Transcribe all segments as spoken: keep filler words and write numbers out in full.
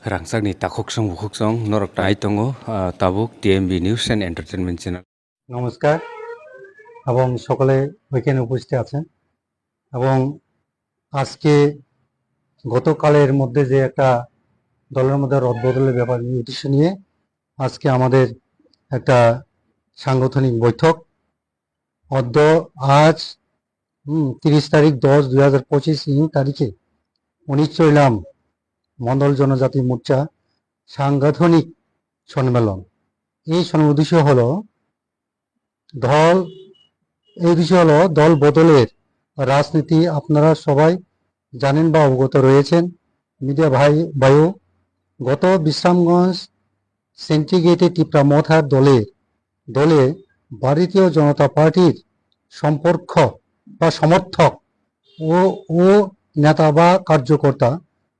Rangchakni takhuk song bukhuk song norok tai tongo, ah, tabuk T M B News and Entertainment Channel. নমস্কার এবং সকলে ওইখানে উপস্থিত আছেন। এবং আজকে গতকালের মধ্যে যে একটা দলের মধ্যে রদবদলের ব্যাপার নিয়ে, উদ্দেশ্য নিয়ে আজকে আমাদের একটা সাংগঠনিক বৈঠক। অদ্য আজ, হুম, তিরিশ তারিখ দশ দুই হাজার পঁচিশ ইং তারিখে উনিশ চৈলাম মণ্ডল জনজাতি মোর্চা সাংগঠনিক সম্মেলন। এই সম্মেলন উদ্দেশ্য হলো দল, এই উদ্দেশ্য হলো দল বদলের রাজনীতি। আপনারা সবাই জানেন বা অবগত রয়েছেন, মিডিয়া ভাই, ভাইও, গত বিশ্রামগঞ্জ সেন্টিগ্রেডে তিপ্রা মথার দলে, দলে ভারতীয় জনতা পার্টির সম্পর্ক বা সমর্থক ও, ও নেতা বা কার্যকর্তা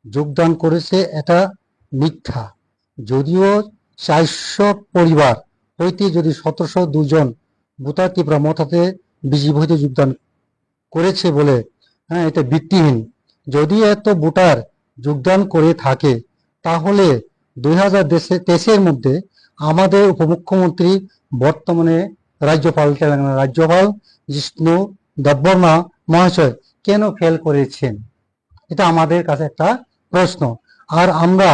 যোগদান করেছে, এটা মিথ্যা। যদিও চারশো পরিবার হইতে যদি সতেরোশো দুজন ভোটার তিপ্রা মথাতে বিজেপি হইতে যোগদান করেছে বলে, হ্যাঁ, এটা ভিত্তিহীন। যদি এত ভোটার যোগদান করে থাকে, তাহলে দুই হাজার তেইশের মধ্যে আমাদের উপমুখ্যমন্ত্রী, বর্তমানে রাজ্যপাল, তেলেঙ্গানা রাজ্যপাল জিষ্ণু দেববর্মা মহাশয় কেন ফেল করেছেন? এটা আমাদের কাছে একটা প্রশ্ন। আর আমরা,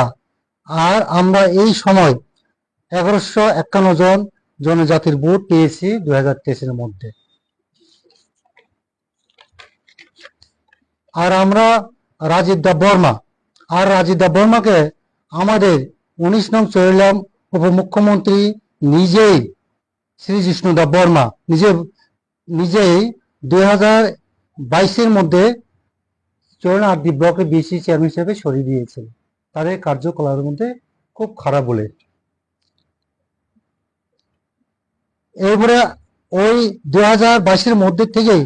আর আমরা এই সময় এগারোশো একান্ন জন জনজাতির ভোট পেয়েছি দুই হাজার তেইশের মধ্যে। আর আমরা রাজীব দেববর্মা, আর রাজীব দেববর্মাকে আমাদের উনিশ নং চৌরিলাম উপমুখ্যমন্ত্রী নিজেই, শ্রী জিষ্ণু দেববর্মা নিজে, নিজেই দুই হাজার বাইশের মধ্যে চৌরিলাম আরডি ব্লকে বিএসসি চেয়ারম্যান হিসেবে সরিয়ে দিয়েছে। তাদের কার্যকলাপের মধ্যে খুব খারাপ বলে। এরপরে ওই দুই হাজার বাইশের মধ্যে থেকেই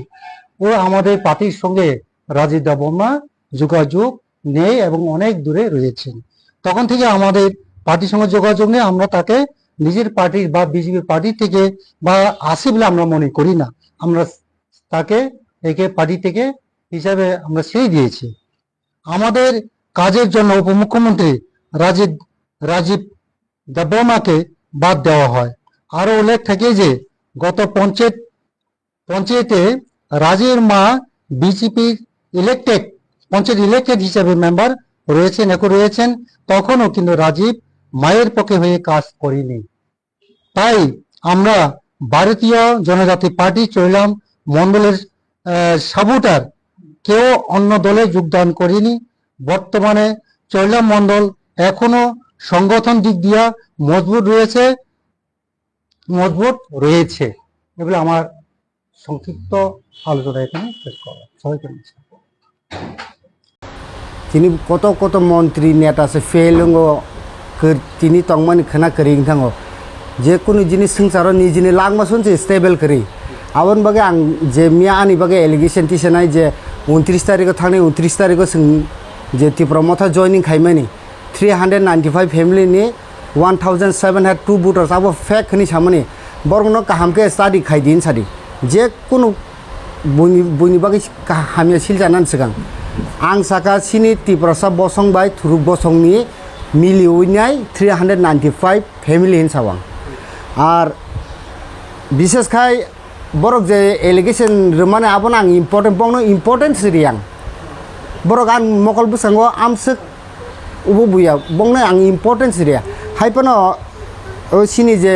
ও আমাদের পার্টির সঙ্গে, রাজীব দেববর্মা, যোগাযোগ নেই এবং অনেক দূরে রয়েছেন। তখন থেকে আমাদের পার্টির সঙ্গে যোগাযোগ নেই। আমরা তাকে নিজের পার্টির বা বিজেপি পার্টি থেকে বা আছে বলে আমরা মনে করি না। আমরা তাকে একে পার্টি থেকে হিসাবে আমরা ছেড়ে দিয়েছি। আমাদের কাজের জন্য উপমুখ্যমন্ত্রী রাজীব, রাজীব দেববর্মাকে বাদ দেওয়া হয়। আরও উল্লেখ থাকে যে গত পঞ্চায়েত, পঞ্চায়েতে রাজীব মা বিজেপির ইলেক্টেড, পঞ্চায়েত ইলেক্টেড হিসেবে মেম্বার রয়েছেন, এখন রয়েছেন, তখনও কিন্তু রাজীব মায়ের পক্ষে হয়ে কাজ করেনি। তাই আমরা ভারতীয় জনজাতি পার্টি চৌরিলাম মণ্ডলের, আহ, সাপোর্টার, কেউ অন্য দলে যোগদান করেনি। বর্তমানে চৌরিলাম মণ্ডল এখনো সংগঠন দিক দিয়া মজবুত রয়েছে, মজবুত রয়েছে। এগুলো আমার সংক্ষিপ্ত আলোচনা এখানে শেষ করলাম। সবাইকে নমস্কার। Tini koto koto montri neta se fail wngo, kir-, tini tongmani khwna kwrwi wng thango. Je kunu jinis swngcharo nijini langma sunsi stable kwrwi. Aboni bagwi ang je miya ani bagwi allegation tisanai je untris tarikho thangnai, untris tarikho chwng je Tipra Motha joining khaimani, three hundred ninety five family ni one thousand seven hundred two voters abo fake hwnwi samani, borokno kaham khe study khai di hwn sadi. Je kunu buini, buini bagwi ka-, hamya silchanani swkang ang saka chini Tiprasa bosong bai Thuruk bosongni miliwi nai three hundred ninety five family hwn sa ang. Ar bishes khai borok je allegation rwmani abono ang important, bongno importance riyang. Borok ang mokol bwskango amswk ubo buya, bongno ang importance riya. Hai phano o chini je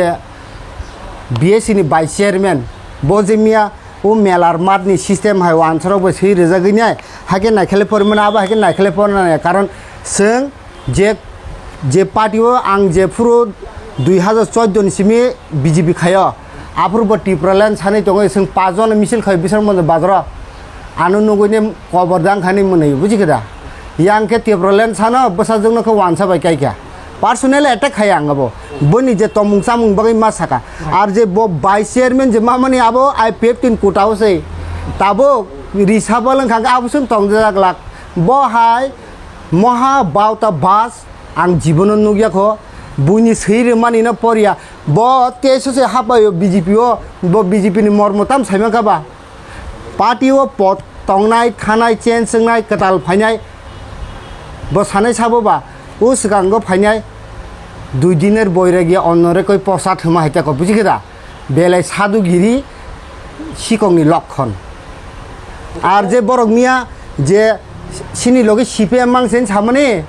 B S C ni vice chairman, bo je miya o melar mat ni system hai wansarok bai swi rijagwi nai, hai khe naikhele pormani abo hai khe naikhele pormani, karon chwng je, je party o ang je phuru dui hazar chordo ni simi B J P khaio, aphuru bo Tipraland sanwi tongwi chwng paanch jona misil khai Biswanath Bazar o, ano nugwi ni kobor dang khani mwnwi, buji khe da? Yang khe Tipraland sano bwsajwk no khe wansa bai kai kha, personal attack khai ang abo, boni je tomung chamung bagwi ma saka, ar je bo vice chairman je mamani abo I P F T ni kota o se tabuk risabal wng kha khe abo chwng tongjak lak, bo hai moha bauta bas ang jibono nukya kho, buini swi rwmani no porya, bo teso se hapaio B J P o, bo B J P ni mormo tam saima kha ba? Party o pot tongnai, thanai, change wngnai, kwtal phainai, bo sanai sabo ba? O swkango phainai dui diner boiragi onnorekoi posat hwnma hai teko, buji khe da? Belai sadhugiri sikongni lokkon. Ar je borok miya je sini logi C P M mangsen samani,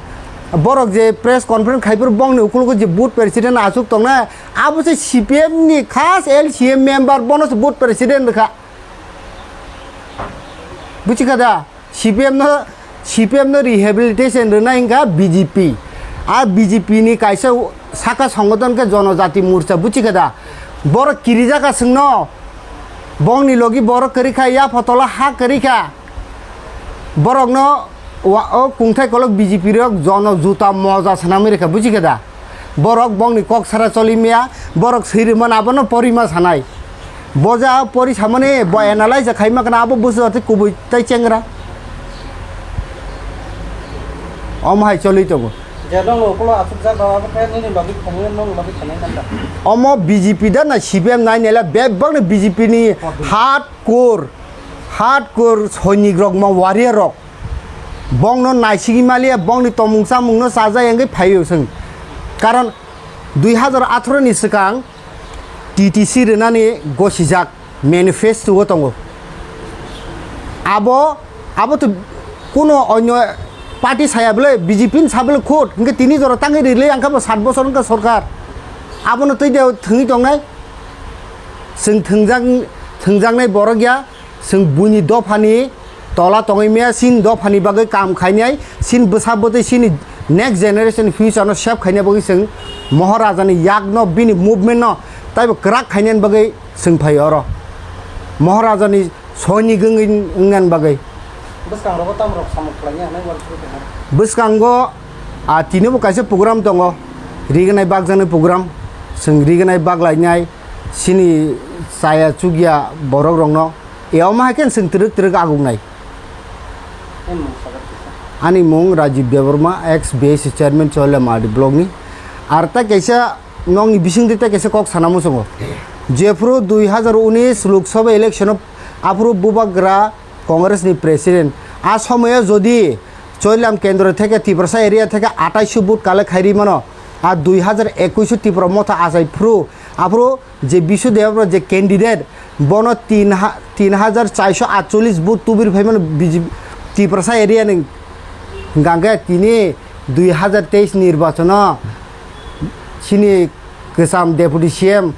borok je press conference khaiphuru bongni ukulugo je board president achuk tongnai, abo se C P M ni khas L C M member, bono se board president rwkha. Buji kha da? C P M no, C P M no rehabilitation rwna hwnkha B J P. A B J P ni kaisa saka songothon khe Jonojati Morcha, buji kha da? Borok kirijak kha chwngno, bongni logi borok kwrwi kha, ya photola ha kwrwi kha. Borokno wa-, o kungthai kolok B J P rok jono juta moja swnamwi rwkha, buji kha da? Borok bongni kok sara choli maya, borok swi rwmani abono porima sanai. Bo ja pori samani bo analyze khaima kana abo busu ati kubui tai chengra. Omo hai choli tongo. Je nong ukulo asuk jak rok abo khe nini logi khumui nong logi khanai nang da. Omo B J P da na C P M nai nela bebak ni B J P ni hardcore, hardcore soinik rok ma warrior rok. Bongno naisingwi maliya, bongni tomung chamungno chajak wngwi phaio chwng. Karon dui hazar atharo ni swkang T T C rwnani gosijak manifesto o tongo. Abo, abo to kuno onyo party saya bwle, B J P ni sa bwle khut, hwnkhe tini jora tangwi rile, ang khe bo sat bosor wngkha sorkar. Abono twi de thwngwi tongnai? Chwng thwngjak, thwngjaknai borok ya, chwng buini dophani tola tongwi maya, chini dophani bagwi kam khainai, chini bwsa bwtwi, chini next generation future no save khaina bagwi chwng Maharaja ni yak no, bini movement no taibo kwrak khainani bagwi chwng phai oro. Maharaja ni soinik wngwi wngna bagwi. Bwskango tamo rok samung khlainai hinwi uansugwi tongkha. Bwskango, ah, tini bo kaisa program tongo, rignai bakjaknai program, chwng rignai baklainai, chini chaya chukya borok rokno. E omo hai khe chwng twrwk twrwk agungnai. Ani mung Rajib Debbarma, ex B S C chairman, Choilamadi block ni. Ar ta kaisa nokni bisingtwi ta kaisa kok sana muchungo. Jephuru dui hazar unis Lok Sabha election o aphuru Bubagra Congress ni president. A somoyo jodi Choilam kendro theke Tiprasa area theke atais vote collect khairi mano. A dui hazar ekuis o Tipra motha achai phuru aphuru je Bisu Debbarma je candidate, bono tin ha-, tin hajar charso atchollis vote tubir phaimano B J P Tiprasa area ni. Hwnkha khe tini dui hajar teis nirbachono chini kwcham deputy C M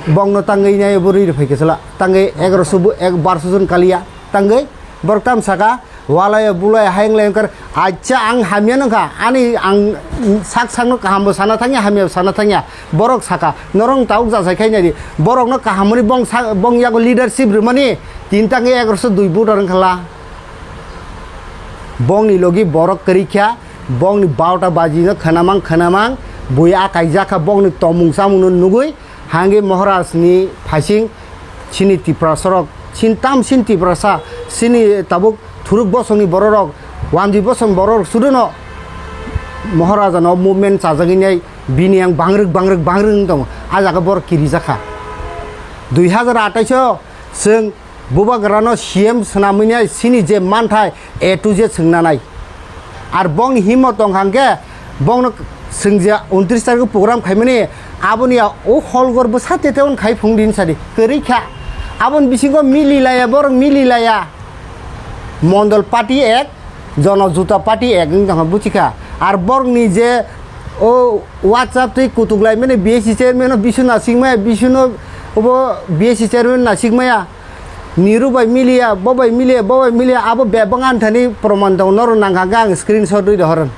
bongno tangwi nai bo rwi rwphai kwchwla, tangwi egaroso bo ek barso jon kaliya, tangwi borok tam saka, Walai bulai hayung lai wngkar, acha ang hamya nungkha, ani ang sak sakno kahambo sana thangya, hamyabo sana thangya, borok saka, norok tabuk jachai khainai di, borokno kahamoni bong sa-, bong yago leadership rwmani, tin tangwi egaroso dui voter wngkha la. Bongni logi borok kwrwi kha, bongni barota bajino khwnamang khwnamang, bui akai jakha bongni tomung chamungno nugwi, Hangwi Maharaj ni phaising chini Tiprasa rok, chini tam chini Tiprasa, chini tabuk thuruk bosong ni borok rok, wanjwi bosong borok rok sudu no Maharaja no movement chajagwi nai bini yang bangrwk bangrwk bangrwk wng tongo. A jaga borok kiri jakha. Dui hazar atais o chwng Bubagra no C M swnamwi nai chini je manthai A to Z chwng nanai. Ar bongni himmo tong hang khe bongno chwng je untris tarikh o program khaimani, aboni ya o hall gor bwsa tete on khai phung din sadi kwrwi kha. Aboni bisingo mili laya, borok mili laya. Mondol party ek, Jono Juta party ek wng tong kha, buchi kha. Ar borokni je o WhatsApp tei kutuk lai mani B S C chairman no bisu nasik maya, bisu no obo B S C chairman nasik maya. Niru bai miliya, bo bai miliya, bo bai miliya, abo bebak ani thani proman tongo, norok nang kha khe ang screenshot rwi rohor.